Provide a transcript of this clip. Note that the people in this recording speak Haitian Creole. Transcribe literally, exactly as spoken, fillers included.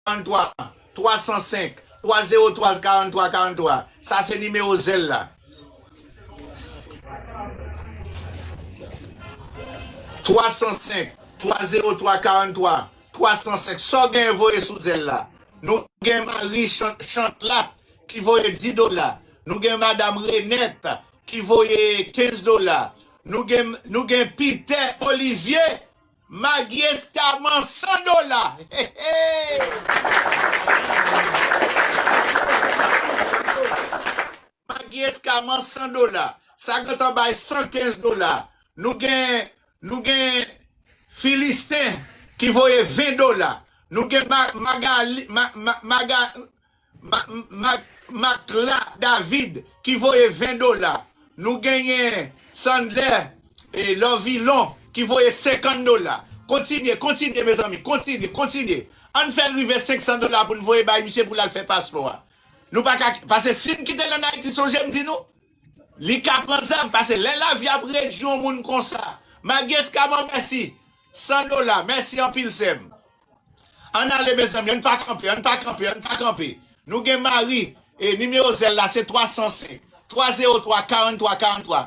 karant twa, twa san senk, twa zewo twa, karant twa, karant twa. Sa se nimewo Zelle la. Twa san senk, twa zewo twa, karant twa, twa san senk. Sa w gen voye sou Zelle la. Nou gen Marie Chan-, Chantlat ki voye dis dola. Nou gen Madam Renette ki voye kenz dola. Nou gen, nou gen Peter Olivier, Maggie Escaman, san dola. Hey, hey. Maggie Escaman, san dola. Sa gentan bay san kenz dola. Nou gen, nou gen Filistin ki voye ven dola. Nou gen Ma-, Magali, Ma-, Ma-, Maga-, Ma-, Ma-, Macla David ki voye ven dola. Nou genyen Sandler e Lovilon ki voye senkant dola. Kontinye, kontinye, mezanmi, kontinye, kontinye. Ann fè rive senk san dola pou n voye bay misye pou l al fè paspò a. Nou pa ka, paske si n kite l ann Ayiti, sonje m di nou, li ka pran zam, paske lè lavi ap redi yon moun konsa. Maggie Escaman, mèsi. San dola, mèsi anpil, sè m. Ann ale, mezanmi, ann pa kanpe, ann pa kanpe, ann pa kanpe. Nou gen Marie, e nimewo Zelle la, se twa san senk, twa zewo twa, karant twa, karant twa.